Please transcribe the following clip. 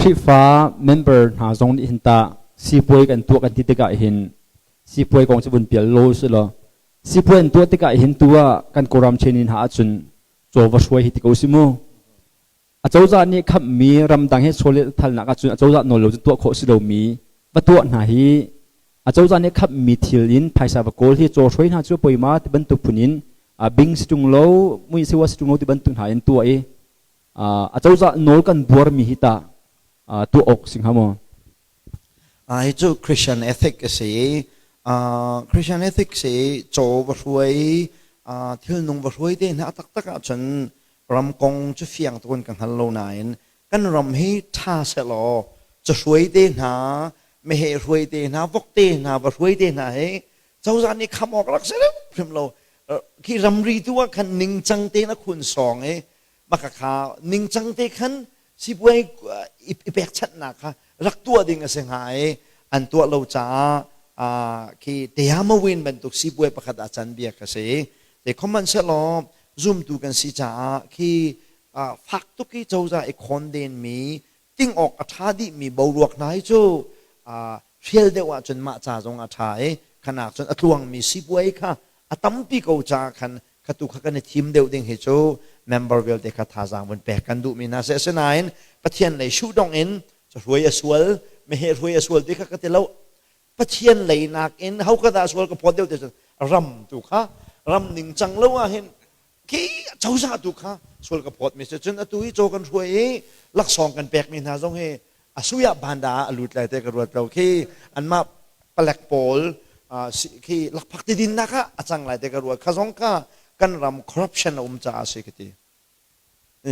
Khrihfa member hna zong nih hin tah sipuai kan tuah kan ti tikah hin sipuai kong cu vun pial lo si law sipuai an tuah tikah hin tu ah kan Kawlram chain hna ahcun caw va hruai hi ti ko si mu. Acozah nih khammi ramdang he chawleh thalnak ahcun acozah nawl lo cu tuah khawh si lomi va tuah hna hi acozah nih khammi thil in phaisa va kawl hi caw hruai hna cu poima ti bantuk phun in bing si ṭung lo mui si wa si ṭung lo ti bantuk hna in tuah i acozah nawl kan buarmi hi tah tuah awk si hnga maw? Hi cu Christian ethic a si. Christian ethic si caw va hruai thilnung va hruai te hna taktak ahcun ram kong cu fiang tuk in ka hngal lo nain kan ram hi ṭha sehlaw cahruai te hna meheh hruai te hna vok te hna va hruai te hna hi cozah nih kham awk rak si hrim lo. Khi ramri tu ah khan ningcang tein a khun sawng i maka kha ningcang te khan sipuai i pekchanhnak kha rak tuah ding a si hnga i an tuah lo caah khi Teamawin bantuk sipuai pakhat ah can bia ka si. Te khomhmanhsehlaw zumtu kan si caah khi fak tuk i cozah i khonden mi ting awk a ṭha dihmi boruak hna hi cu hrial deuh ahcun mah ca zong a ṭha i khanak cun a tluangmi sipuai kha a tampi ko caah khan khatu kha kan i thim deuh ding hi cu member vialte kha thazaang vun pek kan duhmi hna si. Asinain Pathian lei shuhdong in hruai a sual meheh hruai a sual ti kha ka ti lo. Pathian lei nakin ho ka dah sual ka phawt deuh ti cun ram tu kha ram ningcang lo ah hin khi cozah tu kha sual ka phawt mi si. Cun atu hi caw kan hruai i laksawng kan pekmi hna zong hi a suya banda ah a lut lai te ka ruat lo. Khi anmah palek pawl khi lakphak ti dinnak ah a cang lai te ka ruat. Kha zong kha kan ram corruption a um caah a si ka ti.